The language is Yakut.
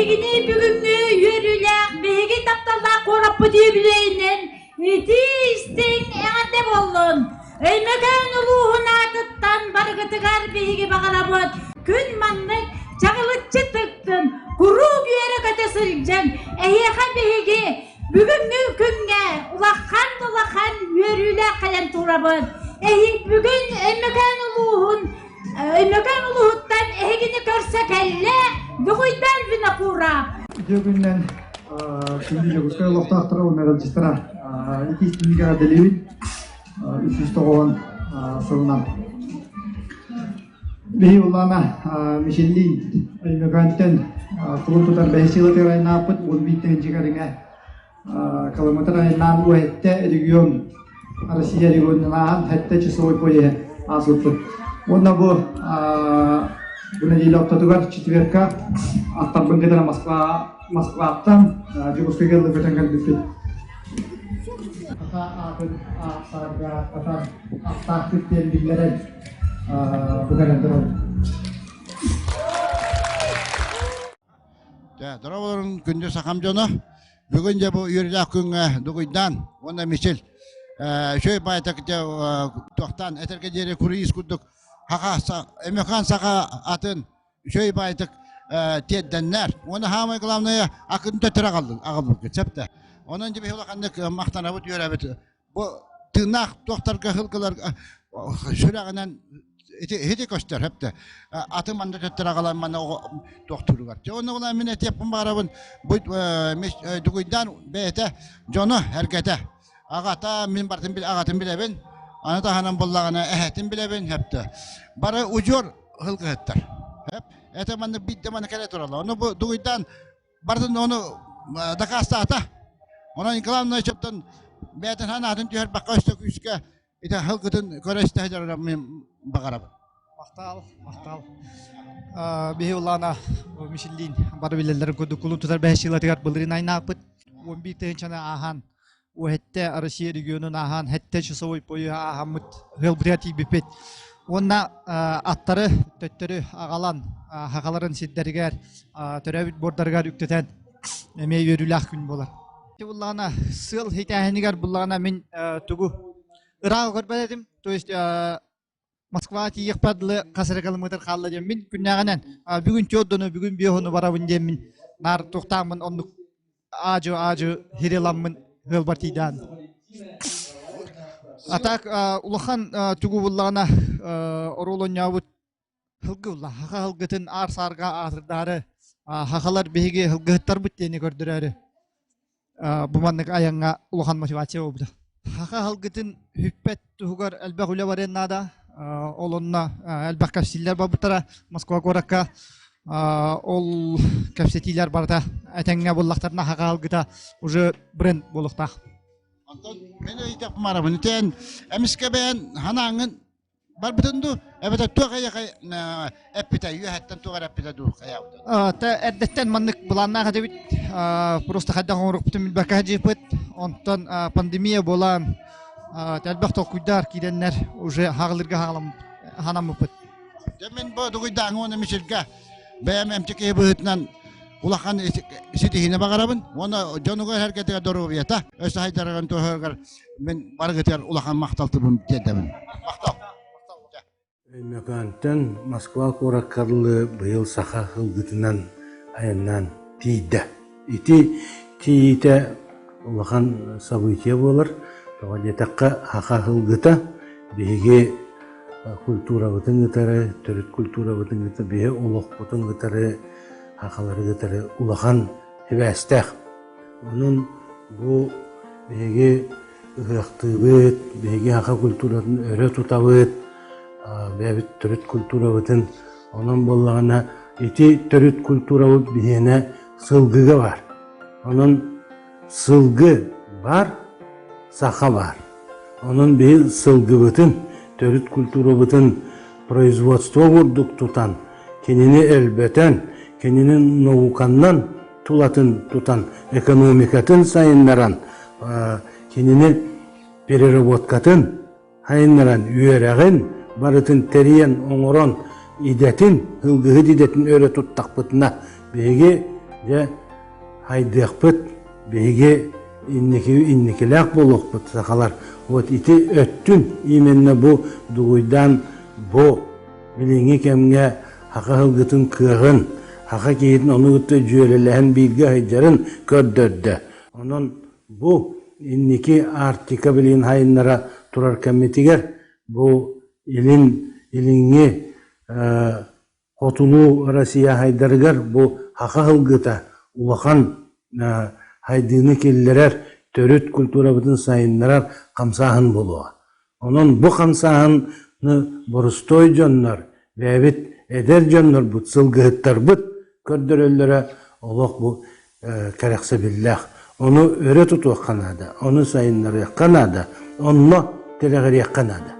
Эһигини бүгүҥҥү үөрүүлээх биһиги тапталлаах куораппыт үбүлүөйүнэн итии-истиҥ эҕэрдэ буоллун! Өймөкөөн улууһун аатыттан барыгытыгар биһиги баҕарабыт күн маннык чаҕылыччы тыктын, куруук үөрэ-көтө сылдьан эһиэхэ биһиги бүгүҥҥү күҥҥэ улахан улахан үөрүүлээх кэлэн турабыт. Эһи бүгүн Өймөкөөн улууһун Өймөкөөн улууһуттан эһигини көрсө кэллэ Дугуйдан Винокуров. Үтүө күнүнэн күндү Дьокуускай олохтоохторо уонна ыалдьыттара итии истиҥник эҕэрдэлиибин 390 сылынан. Биһи Улаана Мишеллиин Өймөкөөнтөн кулун тутар бэһис сылытыгар айаннааппыт 11 тыһыынча кэриҥэ Километр айаннаан уһэттэ регион Россия регионунааһан сэттэ часовой поеһы ааспыппыт. Уонна бу бу нэдиэлэ ортотугар четверка аттарбын кытары Москва Москваттан Дьокуускайга ылы көтөн кэлбиппит. Ата аатын ааттарга атан аттаахпыт диэн биллэрэн бу кэлэн турабыт. Дьэ, дорооболорун күндү сахам дьоно. Бүгүн дьэ бу үөрүүлээх күҥҥэ Дугуйдаан уонна Мичил үчүгэй баайтак дьэ туохтаан этэргэ диэри круиз курдук хаха Эмекан саха атын үчүгэй баайтак тиэрдэннэр. Уонна самое главное акын төттөрө аҕаллын сөптө. Онон дьэ биһи улаханнык махтанабыт үөрэбит. Бу тыыннаах туохтарга сылгыларга сүрэҕинэн ити ити көстөр хэптэ аты манна төттөр аҕалан манна туохтууругар. Дьэ онно була мин этиэхпин баҕарабын бу дугуйдаан бэйэтэ дьоно эргэтэ аҕата мин бартын аҕатын билэбин аны таһынан буллаҕына эһэтин билэбин хэптэ бары удьуор сылгыһыттар хэп это манна биирдэ манна кэлэ тураллар ону бу дугуйдаан Бардын ону дакаастаата. Онон главное чоптон бэйэтин санаатын түһэрбэккэ өстө күүскэ ити сылгытын көрө истэ сылдьар мин баҕарабын. Махтал, махтал. Биһи улаана Мишеллин бары билэллэрин курдук кулун тутар бэһис сылатыгар былырыын айнааппыт. 11 тыһыынчаны ааһан Уһэтте Россия регионун ааһан хэттэ часовой поеһа ааһаммыт ыалбытыгар тиийбиппит. Уонна аттары төттөрү аҕалан хахаларын сирдэригэр төрөөбүт буордарыгар үктэтэн эмиэ үөрүүлээх күн буолар. Буллаҕына сыал хитээһинигэр буллаҕына мин тугу ыраах көрбөт этим. То есть Москваҕа тиийиэхпэр дылы хас эрэ километр хаалла диэммин күннээҕинэн бүгүн түөрт бүгүн биэһону барабын диэммин наар туохтааммын оннук аадьу аадьу хириламмын ыалбар тиийдээн. А так улахан тугу буллаҕына оруол оонньообут сылгы булла хаха сылгытын аар саарга аатырдаары хахалар биһиги сылгыһыттарбыт диэни көрдөрөөрү бу маннык айаҥҥа улахан мотивация буолбута. Саха сылгытын бүппэт туһугар элбэх үлэ барыан наада. Ол онно элбэх кэпсииллэр барбыттара Москва куоракка. Ол кэпсэтиилэр барыта этэҥҥэ буллахтарына саха сылгыта уже бренд буолуохтаах. Онтон мен өйдөк марабын үтэн эмискэ бэйэн ханааңын Барбытын дуу, эбэтэр туох эйэхэ эппитэ, үөһэттэн туох эрэ эппитэ дуу, хайаабыта? Эрдэттэн маннык былааннаах этибит. Просто хайдах оҥоруохпутун билбэккэ сылдьыппыт. Онтон пандемия буолан элбэх толкуйдар киирэннэр уже хаҕылырга ханаммыппыт. Дьэ мин бу дугуйдааҥҥа уонна Мичилгэ бэйэм эмчи киһи быһыытынан улахан ситиһиини баҕарабын уонна дьонугар эргэтигэр доруобуйата өссө хайдарыгын туһугар Мин барыгытыгар улахан махтал тылбын тиэрдэбин. Махтал. Өймөкөөнтөн Москва куоракка дылы быйыл саха сылгытынан айаннаан тиийдэ. Ити тиийиитэ улахан событие буолар. Тоҕо диэтэххэ, саха сылгыта биһиги культурабытын кытары, төрүт культурабытын кытары, биһи олохпутун кытары, сахалары кытары улахан сибээстээх. Онон бу биһиги ыһыахтыыбыт, биһиги саха культуратын өрө тутабыт, бэйэбит төрүт культурабытын. Онон буоллаҕына ити төрүт культурабыт биһиэнэ сылгыга баар. Онон сылгы баар, саха баар. Онон биһи сылгыбытын, төрүт культурабытын производство курдук тутан, кинини элбэтэн, кинини науканнан тулатын тутан, экономикатын сайыннаран, кинини переработкатын сайыннаран, үөрэҕин барытын тэрийэн оҥорон, идэтин, сылгыһыт идэтин өрө туттахпытына, биһиги Дьэ, хайдыахпыт, биһиги инники инникилээх буолуохпут сахалар. Вот ити өттүн именно бу дугуйдаан бу билиҥҥи кэмҥэ саха сылгытын кыаҕын, саха киһитин ону кытта дьүөрэлэһэн бииргэ сылдьарын көрдөрдө. Онон бу инники Арктика билигин хайыннара турар кэммитигэр бу илин илиҥҥи Хотулуу Россия хайдарыгар бу саха сылгыта улахан хайдыыны киллэрэр, төрүт культурабытын сайыннарар хамсааһын буолуоҕа. Онон бу хамсааһыны боростуой дьоннор, бэйэбит эдэр дьоннорбут, сылгыһыттарбыт көрдөрөллөрө олох бу кэрэхсэбиллээх. Ону өрө тутуохха наада, ону сайыннарыахха наада, онно тирэҕириэххэ наада.